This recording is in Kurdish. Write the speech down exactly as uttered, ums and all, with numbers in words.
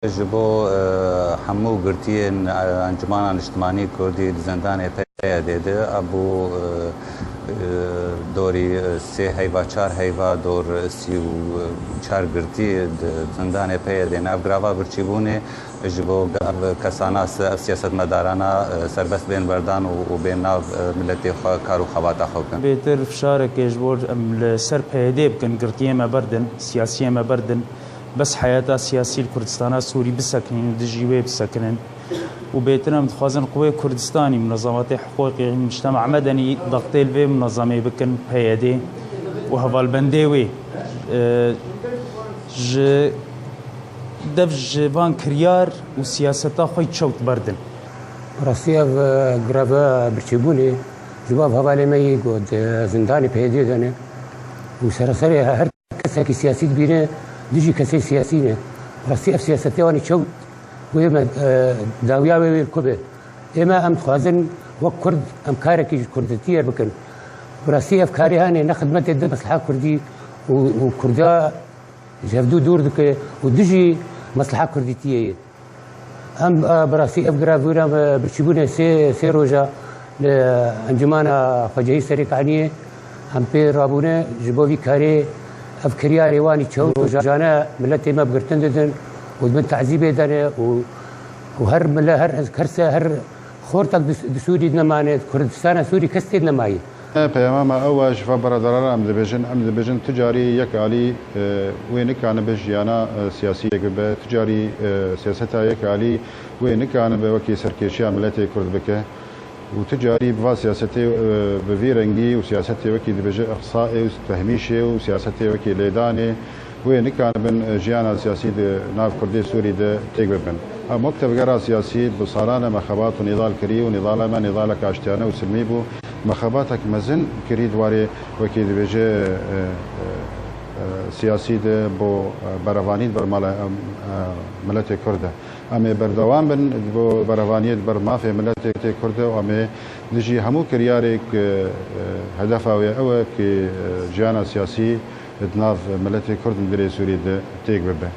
Ji bo, e, hemû girtiyên, e, Encûmena Niştimanî Kurdî di zindanê P Y D'ê de, e, bû, e, e, dorî, e, sê heyva, çar heyva, dor sî û çar girtî di zindanê P Y D'ê ne. Ev girava birçîbûnê ji bo ev kesana, ev siyasetmedarana, e, serbest bên berdan û, û bên nav, e, miletê xwe kar û xebata xwe bikin. Bêtir fişarekê ji bo em li ser P Y D'ê bikin, girtiyê me berdin, siyasiyê me berdin. Bes heyata siyasî li Kurdistana Sûrî bisekinîn û dijî wê bisekinin. Û bêtir em dixwazin qwê Kurdistanî, munezematê hiqûqî, mujtema medenî dextê li vê munezemê bikin, P Y D ê û hevalbendê wê, e, ji dev ji van kiryar û siyaseta xwe çewt berdin. Rastî ev, e, greve birçîbûnê ji bo ev hevalê me yê ku di zindanê P Y D de ne û sereserê her kesekî siyasî dibîne, dijî kesê siyasî ne. Rastî ev siyasetê wan ê çewt wê me, e, dawiya wê wê li ku be. Ê me em dixwazin wek Kurd em karekî ji Kurdetiyê bikin. Bi rastî ev karê hene ne xidmetê di mesleha Kurdî û, û Kurda ji hevdû dûr dike û dijî mesleha Kurdîtiyê ye. Em, e, bi rastî ev grev wî re, e, birçîbûnê sê, sê roja li Encûmana Xwecehî Serêkaniyê em pê rabûne ji bo vî karê ev kiryarê wanî çew rojane miletê me bi girtin didin û di bin tezîbê de ne û, û her mile, her, her se, her xortek di, di Sûrî nemane, Kurdistana Sûrî kes tê nemayî. Peyama me ew e, ji van beradara re em dibêjin, em dibêjin tu carî yek alî, e, wê nikanibe jiyana, e, siyasî yek bibe, tu carî, e, siyaseta yek alî wê nikanibe wekî serkêşiya miletê Kurd bike û tu carî bi va siyasetê, e, bi vî rengî û siyasetê wekî dibêje iqsaê û tehmîşê û siyasetê wekî lêdanê wê nikanibin, e, jiyana siyasî di nav Kurdê Sûrî de têk bibin. Em wek tevgera siyasî bi salan e me xebat û nîdal kirî û nîdala me nîdalek aştiyane û silmî bû. Me xebatek mezin kirî di warê wekî dibêje, e, e, e, siyasî de bo, e, berevanî di ber mala, e, e, miletê Kurd de. Em ê berdewam bin bo berevaniyê di ber mafê miletê Kurd de û em ê dijî hemû kiryarê ku, e, hedefa wê ew e ku, e, jiyana siyasî di nav miletê Kurd li dilê Sûrî de têk bibe.